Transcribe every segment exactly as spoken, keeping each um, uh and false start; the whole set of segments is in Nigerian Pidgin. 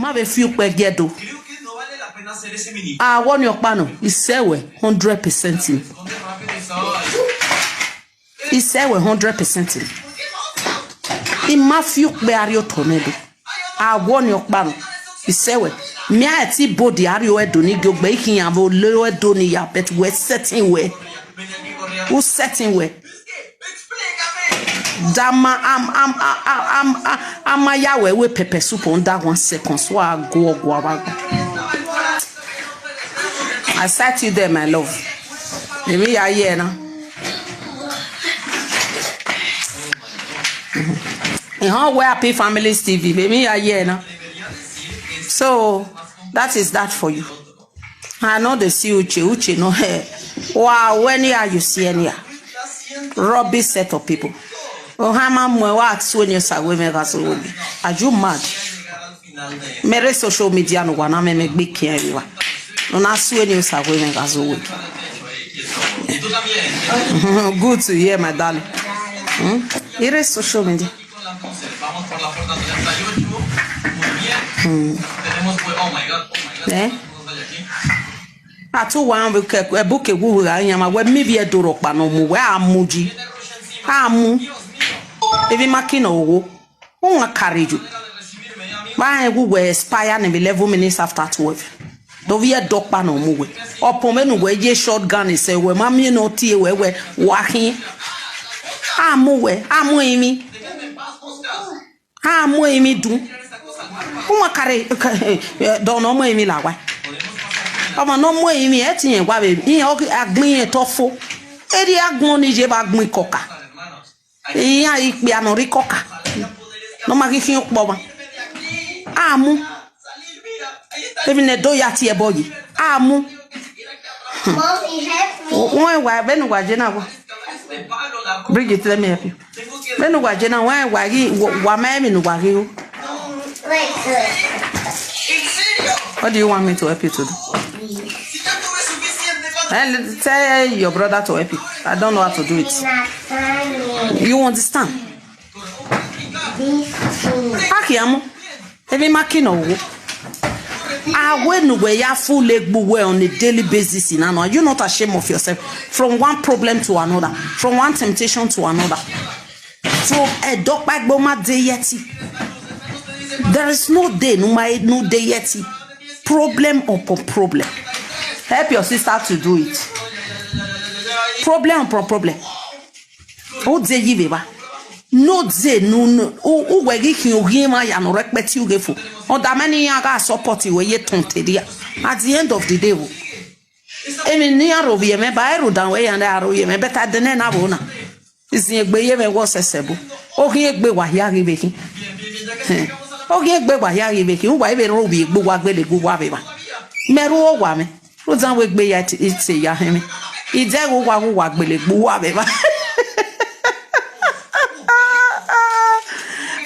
Ma be few pe gedo. Awọ ni ọkpa nọ, isewe hundred percent ni. Isewe hundred percent ni. Ima few pe ari otọ ne do. Awọ ni ọkpa nọ, isewe. Mi a ti body ari o edo ni gogbe ikin ya bo le o edo ni ya, but we setting we. Who setting we? Dama am am am am am am ya we we pepper soup on that one second. So I go go abago. I sight you there, my love. Maybe you are here now. In how we happy families T V, maybe you are here now. So that is that for you. I know they see Uche, Uche no hair. Wow, when you are you see any rubbish set of people. Oh, how much more what when you say women gas will be? Are you mad? Mere social media no wana me me big care you are. No na sue ni usa women gas will. Good to hear, my darling. Hmm? Ire social media. Hmm. Eh? Atu wa ebuke wu ya ma we mi bi edoro pa no mu we amuji. Amu. Ebi makina owo. Who wan carry you? Why who were expire in eleven minutes after twelve? Do we a dog pan or move? Or pomenu we ye shotgun is a we mammy no tea we we wahi. Amu we, amu imi. Amu imi do. Who wan carry? Don't know imi la why. Ọmọ no mú èmi ẹ ti yẹn wá bèbí yẹn agbín yẹn tó fó. Eré agbọn ni yé bá gbin kọkà. Ìyá ìpè àná rí kọkà. No ma kí kí n pọ ma. Àmú. Èmi nẹ dó ya tiẹ̀ bọ̀ yìí. Àmú. Mommy, help me. Wọ́n ẹ̀ wá bẹ́ẹ̀ ni wà jẹ́ náà wá. Bridget, let me help you. Bẹ́ẹ̀ ni wà jẹ́ náà wọ́n ẹ̀ wá yìí wà mẹ́rin ni wà yìí o. Wait, wait. What do you want me to help you to do? Eh, tell your brother to help you. I don't know how to do it. You understand? Akiamu, ebi makino wo. Awe nuwe ya full egbu we on a daily basis in ano. Are you not ashamed of yourself? From one problem to another, from one temptation to another. From a dog bag boma day yeti. There is no day, no my no day yeti. Problem upon problem. Help your sister to do it. Problem upon problem. O de yi beba. No de no no. O o we gi kin o gi ma ya no respect you ge fo. O da me ni ya ga support we ye ton te dia. At the end of the day wo. Emi ni aro bi me ba eru dan we ya na aro ye me better than na bo na. Isin egbe ye me wo sese bo. O gi egbe wa ya gi be kin. O gi egbe wa ya gi be kin. Wa ibe ro bi egbe wa gbe le gbe wa be ba. Me ru o wa me. Ozan we gbe ya ti ite ya hemi. Ide wo wa wo wa gbele gbo wa be ba.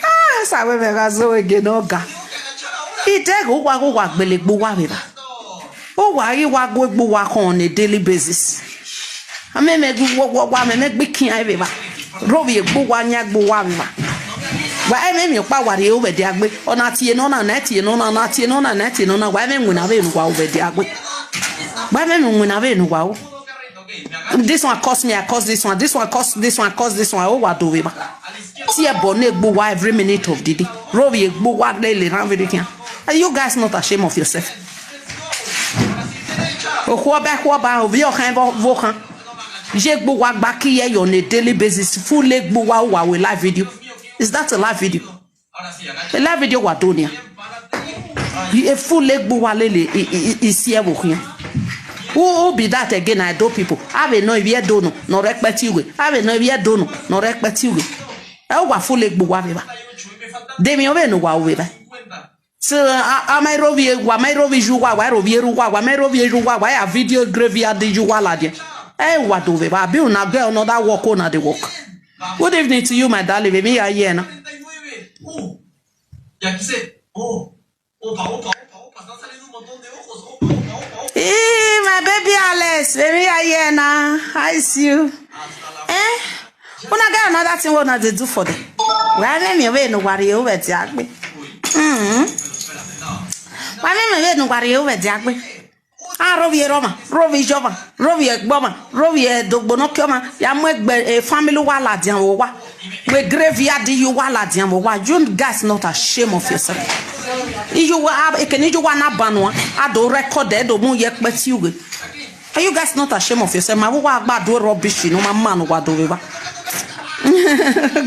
Ah, sa we me ga zo we ge no ga. Ide wo wa wo wa gbele gbo wa be ba. O wa yi wa gbo gbo wa on a daily basis. Ame me gbo wa me me gbe kin ai be ba. Ro bi egbo wa nya gbo wa mi ma. Wa e me mi pa wa re o be de agbe. O na tie no na na tie no na na tie no na na tie no na wa e me ngu na be nu wa o be de agbe. Wa e me mi ngu na be nu wa o. This one cost me, I cost this one. This one cost this one, cost this one. O wa do we ma. Tie bo na egbo wa every minute of the day. Ro bi egbo wa le le ran we de kian. Are you guys not ashamed of yourself? Okwo ba kwo ba obi o kan bo vo kan. Je gbo wa gba ki ye on a daily basis. Full egbo wa wa we live video. Is that a live video? A live video wa do ni. A full egbo wa lele isi e wo kian. Who, who be that again? I do people. Have no if you do no, no respect you. Have no if you do no, no respect you. E wa full egbo wa be ba. De mi o be no wa o be ba. So uh, am I rovi wa my rovi juwa wa rovi ruwa wa my rovi juwa wa ya video graveyard juwa la dia. Eh, what do we ba bi una girl no that work on the work. Good evening to you, my darling. Baby, are here now? Eh, my baby Alice, baby, are here now? I see you. Eh? Una get another thing what una dey do for them. Well, let me away no worry over the agbe. Mm-hmm. Nugwari ove diagbe. A rovie roma, rovie jova, rovie gboma, rovie dogbono kioma. Ya mu egbe e family wa la dian wo wa. We graveyard you wa la dian wo wa. You guys not ashamed of yourself? You wa ekeni you wa na banwa. A do record e do mu ye peti uge. Are you guys not ashamed of yourself? Ma wa gba do rubbish no ma man wa do we ba.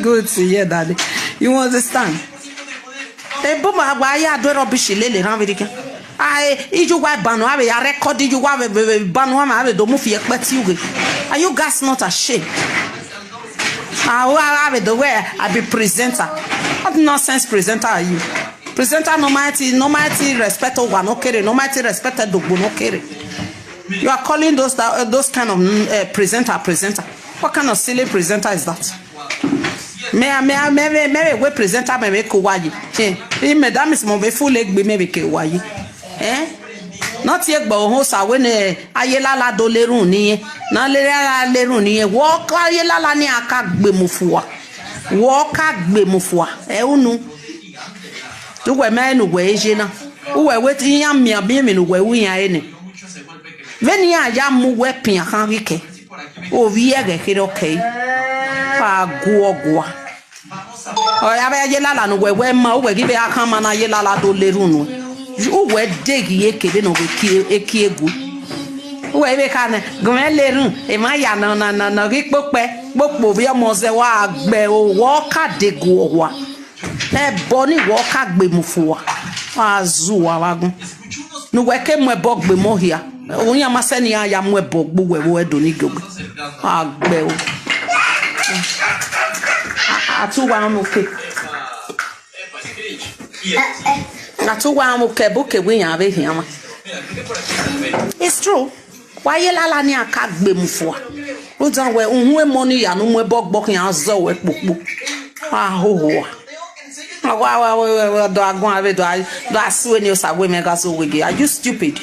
Good to hear, daddy. You understand? Ebo ma gba ya do rubbish lele ran vidi kan. Ai, iju wa banu ave ya record iju wa ve banu ma ave do mu fi ekpe ti uge. Are you guys not ashamed? Ah, wa ave do where I be presenter. What nonsense presenter are you? Presenter no mighty, no mighty respect over no kere, no mighty respect dogbo no kere. You are calling those that, uh, those kind of uh, presenter presenter. What kind of silly presenter is that? Me me me me me we presenter me we ko wayi. Eh, me that means mo be full egbe me we ke wayi. Eh? Not yet but ho sa we ne aye lala do lerun niyen. Na le lala lerun niyen. Wo ka aye lala ni aka gbe mo fua. Wo ka gbe mo fua. E unu. Tu we me nu we je na. Uwe we ti yan mi abi mi nu we wi yan ene. Veni ya ya mu we pin akan rike. O vi ege kere okay. Pa guo gua. O ya be ye lala nu we we ma uwe give akan ma na ye lala do lerun nu. Uwe de gi eke be no we ki eki egu. Uwe be kan gme lerun e ma ya na na na na ri pope. Popo bi omo ze wa gbe o wo ka de guo wa. Ebo ni wo ka gbe mu fua. Azu wa wagun. Nu we ke mu ebo gbe mo hia. Oyin ama se ni aya mu ebo gbo we wo edo ni gogbe. Agbe o. Atu wa mu ke. Atu wa mu ke bu ke wi yan be hia ma. It's true. Wa ye lala ni aka gbe mu fua. Udan we uhun e mo ni ya nu mu ebo gbo ki an zo we popo. Ahoho. Wa wa wa wa do agun ave do a- do asu ni o sa we me ga so we ge. Are you stupid?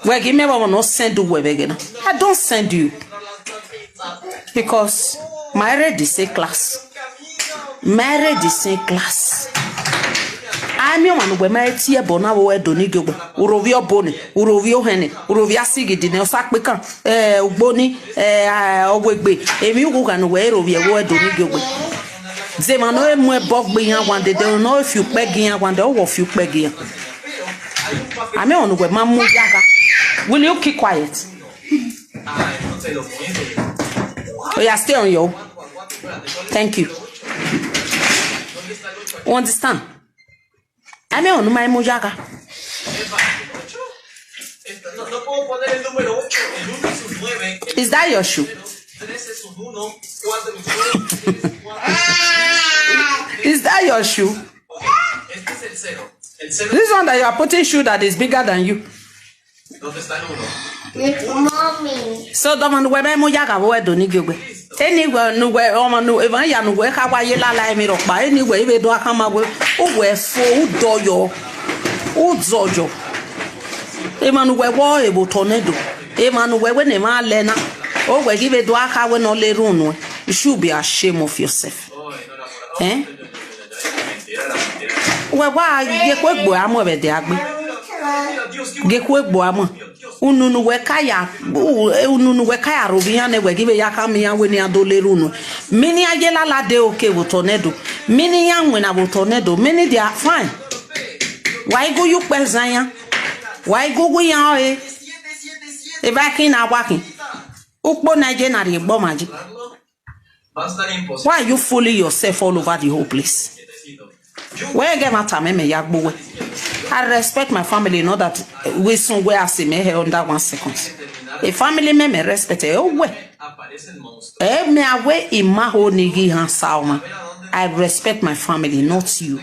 We gi me wa no send you we be ge na. I don't send you. Because my red is a class. Marriage is in class. Ami o manu gbe ma eti e bo na wo edo ni gbe. Urovi obone, urovi ohene, urovi asigidi ne osakpe kan. Eh, ugboni, eh, ogwegbe. Emi ugu kanu we erovi e wo edo ni gbe. Ze ma no e mu e bo gbe yan wande de no e fi upe gi yan wande o wo fi upe gi yan. Ami onu gbe ma mu yaga. Will you keep quiet? Oh yeah, stay on your. Thank you. You understand? I mean, on my mujaga. Is that your shoe? Is that your shoe? This one that you are putting shoe that is bigger than you. Mommy. So the man we be mu yaga we do ni gbe. Anyway, nu we o ma nu e van ya nu we ka wa ye la la mi ro pa. Anyway, we do akama we. U we fo u do yo. U do yo. E ma nu we wo e bo tornado. E ma nu we we ne ma le na. O we give e do aka we no le run nu. You should be ashamed of yourself. Eh? We wa ye ko egbo amo be de agbe. Ge ku egbo amo. Ununu we kaya, ununu we kaya robi yan ne we give ya ka mi yan we ni ado le runu. Mini aye la la de oke wo tornado. Mini yan we na wo tornado. Mini they are fine. Why go you pe zanya? Why go go yan e? E ba kin na wa kin. Ukpo na je na ri gbo maji. Why are you fooling yourself all over the whole place? Where get matter me me yagbo we. I respect my family, not that we soon we are see me here under one second. A family me me respect e we. E me awe imaho nigi han saoma. I respect my family, not you.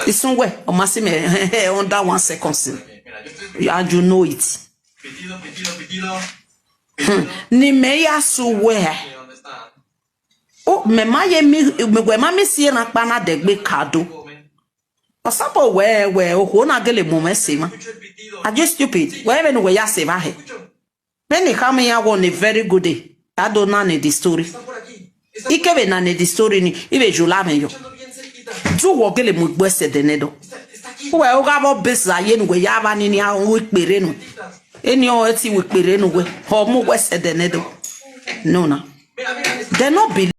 It's somewhere. O ma see me under one second. And you know it. Hmm. Ni me ya su we. O me ma ye mi me we ma mi si na pa na de gbe kado. Osapo we we o ho na gele mo me se ma. Are you stupid? We me no we ya se va he. Then he come here on a very good day. I don't know the story. Ike be na ne the story ni ibe jula me yo. Tu wo gele mo gbo se de ne do. Uwe uga bo besa ye nu we ya ba ni ni a wi pere nu. Eni o ti wi pere nu we. Ho mu we se de ne do. No na. They no believe.